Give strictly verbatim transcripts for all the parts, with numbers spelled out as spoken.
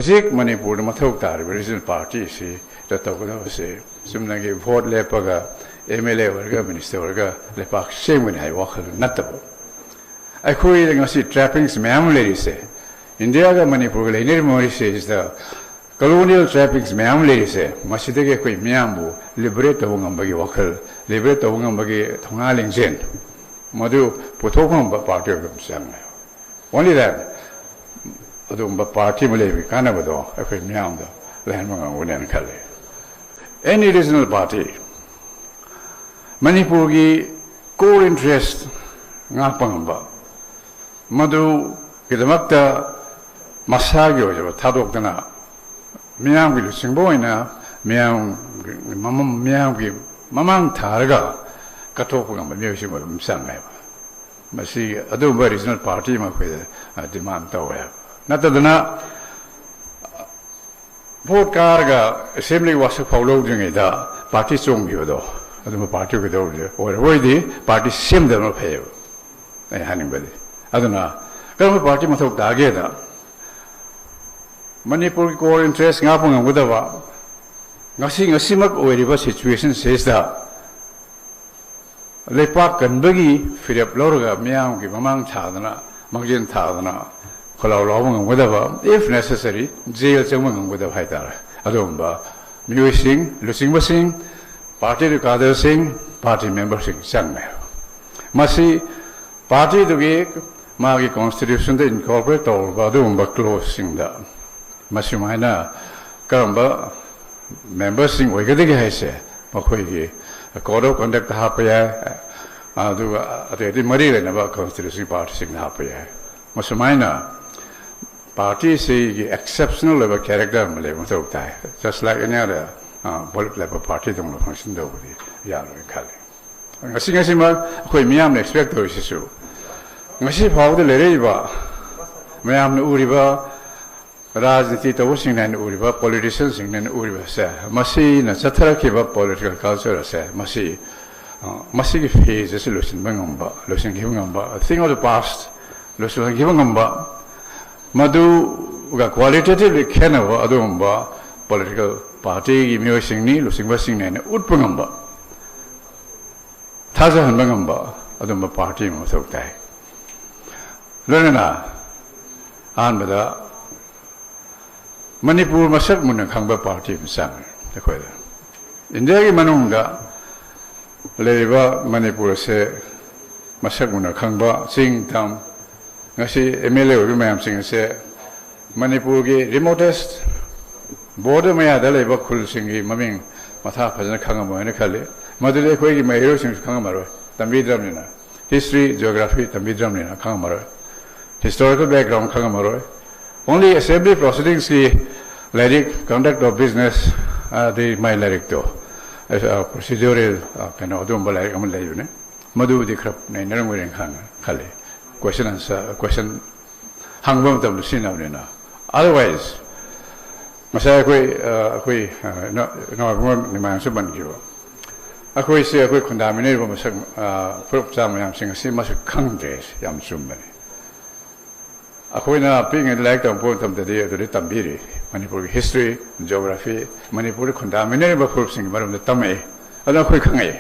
ꯍꯧꯖꯤꯛ ꯃꯅꯤꯄꯨꯔꯗ ꯃꯊꯧ ꯇꯥꯔꯤꯕ ꯔꯤꯖꯅꯦꯜ ꯄꯥꯔꯇꯤꯁꯤ ꯇꯧꯒꯗꯕꯁꯦ ꯆꯨꯝꯅꯒꯤ ꯚꯣꯠ ꯂꯦꯞꯄꯒ ꯑꯦꯝ ꯑꯦꯜ ꯑꯦ ꯑꯣꯏꯔꯒ ꯃꯤꯅꯤꯁꯇꯔ ꯑꯣꯏꯔꯒ ꯂꯩꯄꯥꯛ ꯁꯦꯝꯒꯅꯤ ꯍꯥꯏꯕ ꯋꯥꯈꯜ ꯅꯠꯇꯕ, ꯑꯩꯈꯣꯏꯗ ꯉꯁꯤ ꯇ꯭ꯔꯦꯄꯤꯡꯁ ꯃꯌꯥꯝ ꯑꯃ ꯂꯩꯔꯤꯁꯦ, ꯏꯟꯗꯤꯌꯥꯒ ꯃꯅꯤꯄꯨꯔꯒ ꯂꯩꯅꯔꯤꯕ ꯃꯔꯤꯁꯤꯗ ꯀꯣꯂꯣꯅꯤꯌꯦꯜ ꯇ꯭ꯔꯦꯄꯤꯡꯁ ꯃꯌꯥꯝ ꯑꯃ ꯂꯩꯔꯤꯁꯦ, ꯃꯁꯤꯗꯒꯤ ꯑꯩꯈꯣꯏ ꯃꯤꯌꯥꯝꯕꯨ ꯂꯤꯕꯔꯦꯠ ꯇꯧꯕ ꯉꯝꯕꯒꯤ ꯋꯥꯈꯜ, ꯂꯤꯕꯔꯦꯠ ꯇꯧꯕ ꯉꯝꯕꯒꯤ ꯊꯧꯅꯥ ꯂꯤꯡꯖꯦꯜ, ꯃꯗꯨ ꯄꯨꯊꯣꯛꯄ ꯉꯝꯕ ꯄꯥꯔꯇꯤ ꯑꯣꯏꯕ ꯑꯃ ꯆꯪꯉꯦ꯫ Only then ꯑꯗꯨꯒꯨꯝꯕ ꯄꯥꯔꯇꯤ ꯑꯃ ꯂꯩꯕꯒꯤ ꯀꯥꯟꯅꯕꯗꯣ ꯑꯩꯈꯣꯏ ꯃꯤꯌꯥꯝꯗ ꯂꯩꯍꯟꯕ ꯉꯝꯒꯅꯦꯅ ꯈꯜꯂꯤ꯫ Any regional party ꯃꯅꯤꯄꯨꯔꯒꯤ core interest ꯉꯥꯛꯄ ꯉꯝꯕ, ꯃꯗꯨꯒꯤꯗꯃꯛꯇ ꯃꯁꯥꯒꯤ ꯑꯣꯏꯖꯕ ꯊꯥꯗꯣꯛꯇꯅ ꯃꯤꯌꯥꯝꯒꯤ ꯂꯨꯆꯤꯡꯕ ꯑꯣꯏꯅ ꯃꯤꯌꯥꯝꯒꯤ ꯃꯃꯝ-, ꯃꯤꯌꯥꯝꯒꯤ ꯃꯃꯥꯡ ꯊꯥꯔꯒ ꯀꯠꯊꯣꯛꯄ ꯉꯝꯕ ꯃꯤꯑꯣꯏꯁꯤꯡ ꯑꯗꯨꯝ ꯆꯪꯉꯦꯕ꯫ ꯃꯁꯤ ꯑꯗꯨꯒꯨꯝꯕ ꯔꯤꯖꯅꯦꯜ ꯄꯥꯔꯇꯤ ꯑꯃ ꯑꯩꯈꯣꯏꯗ, ꯑ, ꯗꯤꯃꯥꯟ ꯇꯧꯋꯦ꯫ ꯅꯠꯇꯗꯅ ꯚꯣꯠ ꯀꯥꯔꯒ ꯑꯦꯁꯦꯝꯕ꯭ꯂꯤ ꯋꯥꯁꯛ ꯐꯥꯎ ꯂꯧꯗ꯭ꯔꯤꯉꯩꯗ ꯄꯥꯔꯇꯤ ꯆꯣꯡꯈꯤꯕꯗꯣ, ꯑꯗꯨꯝꯕ ꯄꯥꯔꯇꯤ ꯑꯣꯏꯒꯗꯧꯕꯗꯤ ꯑꯣꯏꯔꯕꯣꯏꯗꯤ ꯄꯥꯔꯇꯤ ꯁꯦꯝꯗꯕꯅ ꯐꯩꯌꯦꯕ, ꯑꯩ ꯍꯥꯏꯅꯤꯡꯕꯗꯤ꯫ ꯑꯗꯨꯅ ꯀꯔꯝꯕ ꯄꯥꯔꯇꯤ ꯃꯊꯧ ꯇꯥꯒꯦꯗ, ꯃꯅꯤꯄꯨꯔꯒꯤ core interest ꯉꯥꯛꯄ ꯉꯝꯒꯗꯕ, ꯉꯁꯤ, ꯉꯁꯤꯃꯛ ꯑꯣꯏꯔꯤꯕ ꯁꯤꯆꯨꯋꯦꯁꯟꯁꯤꯗ ꯂꯩꯄꯥꯛ ꯀꯟꯕꯒꯤ ꯐꯤꯔꯦꯞ ꯂꯧꯔꯒ ꯃꯤꯌꯥꯝꯒꯤ ꯃꯃꯥꯡ ꯊꯥꯗꯅ, ꯃꯥꯡꯖꯤꯟ ꯊꯥꯗꯅ ꯈꯣꯜꯂꯥꯎ ꯂꯥꯎꯕ ꯉꯝꯒꯗꯕ, if necessary, ꯖꯦꯜ ꯆꯪꯕ ꯉꯝꯒꯗꯕ ꯍꯥꯏꯇꯥꯔꯦ, ꯑꯗꯨꯒꯨꯝꯕ ꯃꯤꯑꯣꯏꯁꯤꯡ, ꯂꯨꯆꯤꯡꯕꯁꯤꯡ, ꯄꯥꯔꯇꯤꯒꯤ ꯀꯥꯗꯔꯁꯤꯡ, ꯄꯥꯔꯇꯤ ꯃꯦꯝꯕꯔꯁꯤꯡ ꯆꯪꯉꯦ꯫ ꯃꯁꯤ ꯄꯥꯔꯇꯤꯗꯨꯒꯤ ꯃꯥꯒꯤ ꯀꯣꯟꯁꯇꯤꯇ꯭ꯌꯨꯁꯟꯗ ꯏꯟꯀꯣꯔꯄꯣꯔꯦꯠ ꯇꯧꯔꯕ ꯑꯗꯨꯒꯨꯝꯕ ꯀ꯭ꯂꯣꯖꯁꯤꯡꯗ ꯃꯁꯨꯃꯥꯏꯅ ꯀꯔꯝꯕ ꯃꯦꯝꯕꯔꯁꯤꯡ ꯑꯣꯏꯒꯗꯒꯦ ꯍꯥꯏꯁꯦ ꯃꯈꯣꯏꯒꯤ code of conduct ꯍꯥꯞꯄ ꯌꯥꯏ, ꯑꯗꯨꯒ ꯑꯇꯩ ꯑꯇꯩ ꯃꯔꯤ ꯂꯩꯅꯕ ꯀꯣꯟꯁꯇꯤꯇ꯭ꯌꯨꯁꯟ ꯄꯥꯔꯇꯤꯁꯤꯡꯗ ꯍꯥꯞꯄ ꯌꯥꯏ꯫ ꯃꯁꯨꯃꯥꯏꯅ ꯄꯥꯔꯇꯤꯁꯤꯒꯤ ꯑꯦꯛꯁꯦꯞꯁꯅꯦꯜ ꯑꯣꯏꯕ ꯀꯦꯔꯦꯛꯇꯔ ꯑꯃ ꯂꯩꯕ ꯃꯊꯧ ꯇꯥꯏ꯫ Just like any other, ꯑ, ꯄꯣꯂꯤꯇꯤꯀꯦꯜ ꯄꯥꯔꯇꯤꯗꯧꯅ ꯐꯪꯁꯟ ꯇꯧꯕꯗꯤ ꯌꯥꯔꯣꯏꯅ ꯈꯜꯂꯤ꯫ ꯉꯁꯤ, ꯉꯁꯤꯃꯛ ꯑꯩꯈꯣꯏ ꯃꯤꯌꯥꯝꯅ ꯑꯦꯛꯁꯄꯦꯛ ꯇꯧꯔꯤꯁꯤꯁꯨ, ꯉꯁꯤ ꯐꯥꯎꯕꯗ ꯂꯩꯔꯛꯏꯕ ꯃꯌꯥꯝꯅ ꯎꯔꯤꯕ, ꯔꯥꯖꯅꯤꯇꯤ ꯇꯧꯕꯁꯤꯡꯅ ꯍꯥꯏꯅ ꯎꯔꯤꯕ, ꯄꯣꯂꯤꯇꯤꯁꯤꯌꯟꯁꯤꯡꯅ ꯍꯥꯏꯅ ꯎꯔꯤꯕꯁꯦ, ꯃꯁꯤꯅ ꯆꯠꯊꯔꯛꯈꯤꯕ ꯄꯣꯂꯤꯇꯤꯀꯦꯜ ꯀꯜꯆꯔ ꯑꯁꯦ, ꯃꯁꯤ, ꯑ, ꯃꯁꯤꯒꯤ ꯐꯦꯖ ꯑꯁꯤ ꯂꯣꯏꯁꯤꯟꯕ ꯉꯝꯕ, ꯂꯣꯏꯁꯤꯟꯈꯤꯕ ꯉꯝꯕ, thing of the past ꯂꯣꯏꯁꯤꯟꯈꯤꯕ ꯉꯝꯕ, ꯃꯗꯨ ꯑꯗꯨꯒ qualitatively ꯈꯦꯠꯅꯕ ꯑꯗꯨꯒꯨꯝꯕ political partyꯒꯤ ꯃꯤꯑꯣꯏꯁꯤꯡꯅꯤ, ꯂꯨꯆꯤꯡꯕꯁꯤꯡꯅꯤ ꯍꯥꯏꯅ ꯎꯠꯄ ꯉꯝꯕ, ꯊꯥꯖꯍꯟꯕ ꯉꯝꯕ ꯑꯗꯨꯝꯕ party ꯑꯃ ꯃꯊꯧ ꯇꯥꯏ꯫ ꯂꯣꯏꯅꯅ ꯑꯍꯥꯟꯕꯗ ꯃꯅꯤꯄꯨꯔ ꯃꯁꯛ ꯃꯨꯟꯅ ꯈꯪꯕ party ꯑꯃ ꯆꯪꯉꯤ ꯑꯩꯈꯣꯏꯗ꯫ ꯏꯟꯗꯤꯌꯥꯒꯤ ꯃꯅꯨꯡꯗ ꯂꯩꯔꯤꯕ ꯃꯅꯤꯄꯨꯔ ꯑꯁꯦ ꯃꯁꯛ ꯃꯨꯟꯅ ꯈꯪꯕ, ꯆꯤꯡ ꯇꯝ, ꯉꯁꯤ MLA ꯑꯣꯏꯕ ꯃꯌꯥꯝꯁꯤꯡ ꯑꯁꯦ ꯃꯅꯤꯄꯨꯔꯒꯤ remotest border ꯃꯌꯥꯗ ꯂꯩꯕ ꯈꯨꯜꯁꯤꯡꯒꯤ ꯃꯃꯤꯡ ꯃꯊꯥ ꯐꯖꯅ ꯈꯪꯉꯝꯃꯣꯏ ꯍꯥꯏꯅ ꯈꯜꯂꯤ꯫ ꯃꯗꯨꯗꯤ ꯑꯩꯈꯣꯏꯒꯤ ꯃꯍꯩꯔꯣꯏꯁꯤꯡꯁꯨ ꯈꯪꯉꯝꯃꯔꯣꯏ, ꯇꯝꯕꯤꯗ꯭ꯔꯕꯅꯤꯅ꯫ History, geography ꯇꯝꯕꯤꯗ꯭ꯔꯕꯅꯤꯅ ꯈꯪꯉꯝꯃꯔꯣꯏ꯫ Historical background ꯈꯪꯉꯝꯃꯔꯣꯏ꯫ Only assembly proceedingsꯀꯤ ꯂꯥꯏꯔꯤꯛ, Conduct of Business, ꯑꯗꯩ ꯃꯥꯏ ꯂꯥꯏꯔꯤꯛꯇꯣ, ꯑ, procedural, ꯑ, ꯀꯩꯅꯣ, ꯑꯗꯨꯒꯨꯝꯕ ꯂꯥꯏꯔꯤꯛ ꯑꯃ ꯂꯩꯕꯅꯦ꯫ ꯃꯗꯨꯕꯨꯗꯤ ꯈꯔ ꯅꯩꯅꯔꯝꯒꯅꯤ ꯈꯪ-, ꯈꯜꯂꯤ꯫ Question answer, question ꯍꯪꯕ ꯃꯇꯝꯗ ꯁꯤꯖꯤꯟꯅꯕꯅꯤꯅ꯫ Otherwise, ꯉꯁꯥꯏ ꯑꯩꯈꯣꯏ, ꯑ, ꯑꯩꯈꯣꯏ, ꯑ, ꯏꯅꯥ-, ꯏꯅꯥꯎ ꯏꯕꯨꯡꯉꯣ ꯅꯤꯃꯥꯏꯁꯨ ꯄꯟꯈꯤꯕ, ꯑꯩꯈꯣꯏꯁꯦ, ꯑꯩꯈꯣꯏ ꯈꯨꯟꯗꯥꯃꯤꯟꯅꯔꯤꯕ ꯃꯁꯛ, ꯑ, ꯐꯨꯔꯨꯞ ꯆꯥ ꯃꯌꯥꯝꯁꯤꯡ ꯑꯁꯤ ꯃꯁꯛ ꯈꯪꯗ꯭ꯔꯦ꯫ ꯌꯥꯝ ꯆꯨꯝꯕꯅꯤ꯫ ꯑꯩꯈꯣꯏꯅ ꯄꯤꯛꯏꯉꯩꯗ ꯂꯥꯏꯔꯤꯛ ꯇꯝꯃꯛꯄ ꯃꯇꯝꯗꯗꯤ ꯑꯗꯨꯗꯤ ꯇꯝꯕꯤꯔꯤ, ꯃꯅꯤꯄꯨꯔꯒꯤ history, geography, ꯃꯅꯤꯄꯨꯔꯗ ꯈꯨꯟꯗꯥꯃꯤꯟꯅꯔꯤꯕ ꯐꯨꯔꯨꯞꯁꯤꯡꯒꯤ ꯃꯔꯝꯗ ꯇꯝꯃꯛꯏ꯫ ꯑꯗꯨꯅ ꯑꯩꯈꯣꯏ ꯈꯪꯉꯛꯏ꯫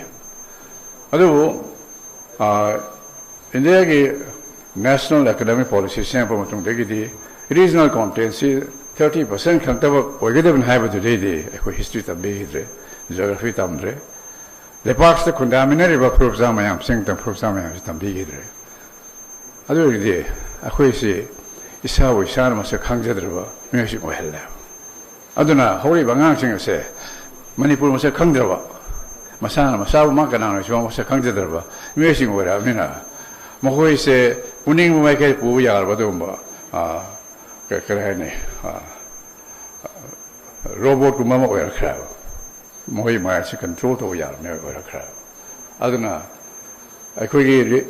ꯑꯗꯨꯕꯨ, ꯑ, ꯏꯟꯗꯤꯌꯥꯒꯤ national economic policy ꯁꯦꯝꯃꯛꯄ ꯃꯇꯨꯡꯗꯒꯤꯗꯤ regional competency thirty percent ꯈꯛꯇꯃꯛ ꯑꯣꯏꯒꯗꯕꯅꯤ ꯍꯥꯏꯕꯗꯨꯗꯩꯗꯤ ꯑꯩꯈꯣꯏ history ꯇꯝꯕꯤꯈꯤꯗ꯭ꯔꯦ, geography ꯇꯝꯗ꯭ꯔꯦ, ꯂꯩꯄꯥꯛꯁꯤꯗ ꯈꯨꯟꯗꯥꯃꯤꯟꯅꯔꯤꯕ ꯐꯨꯔꯨꯞ ꯆꯥ ꯃꯌꯥꯝꯁꯤꯡ, ꯐꯨꯔꯨꯞ ꯆꯥ ꯃꯌꯥꯝꯁꯤ ꯇꯝꯕꯤꯈꯤꯗ꯭ꯔꯦ꯫ ꯑꯗꯨ ꯑꯣꯏꯔꯒꯗꯤ ꯑꯩꯈꯣꯏꯁꯤ ꯏꯁꯥꯕꯨ ꯏꯁꯥꯅ ꯃꯁꯛ ꯈꯪꯖꯗ꯭ꯔꯕ ꯃꯤꯑꯣꯏꯁꯤꯡ ꯑꯣꯏꯍꯜꯂꯦ꯫ ꯑꯗꯨꯅ ꯍꯧꯔꯛꯏꯕ ꯑꯉꯥꯡꯁꯤꯡ ꯑꯁꯦ ꯃꯅꯤꯄꯨꯔ ꯃꯁꯛ ꯈꯪꯗ꯭ꯔꯕ, ꯃꯁꯥꯅ ꯃꯁꯥꯕꯨ ꯃꯥ ꯀꯅꯥꯅꯣꯁꯨ ꯃꯁꯛ ꯈꯪꯖꯗ꯭ꯔꯕ ꯃꯤꯑꯣꯏꯁꯤꯡ ꯑꯣꯏꯔꯛꯑꯕꯅꯤꯅ, ꯃꯈꯣꯏꯁꯦ ꯄꯨꯅꯤꯡꯕ ꯃꯥꯏꯀꯩ ꯄꯨꯕ ꯌꯥꯔꯕ ꯑꯗꯨꯒꯨꯝꯕ, ꯑ, ꯀ-, ꯀꯔꯤ ꯍꯥꯏꯅꯤ, ꯑ, ꯔꯣꯕꯣꯠꯀꯨꯝꯕ ꯑꯃ ꯑꯣꯏꯔꯛꯈ꯭ꯔꯦꯕ꯫ ꯃꯈꯣꯏ ꯃꯥꯏꯟꯁꯦ ꯀꯟꯇ꯭ꯔꯣꯜ ꯇꯧꯕ ꯌꯥꯕ ꯃꯤꯑꯣꯏ ꯑꯣꯏꯔꯛꯈ꯭ꯔꯦꯕ꯫ ꯑꯗꯨꯅ ꯑꯩꯈꯣꯏꯒꯤ ꯔꯤ-,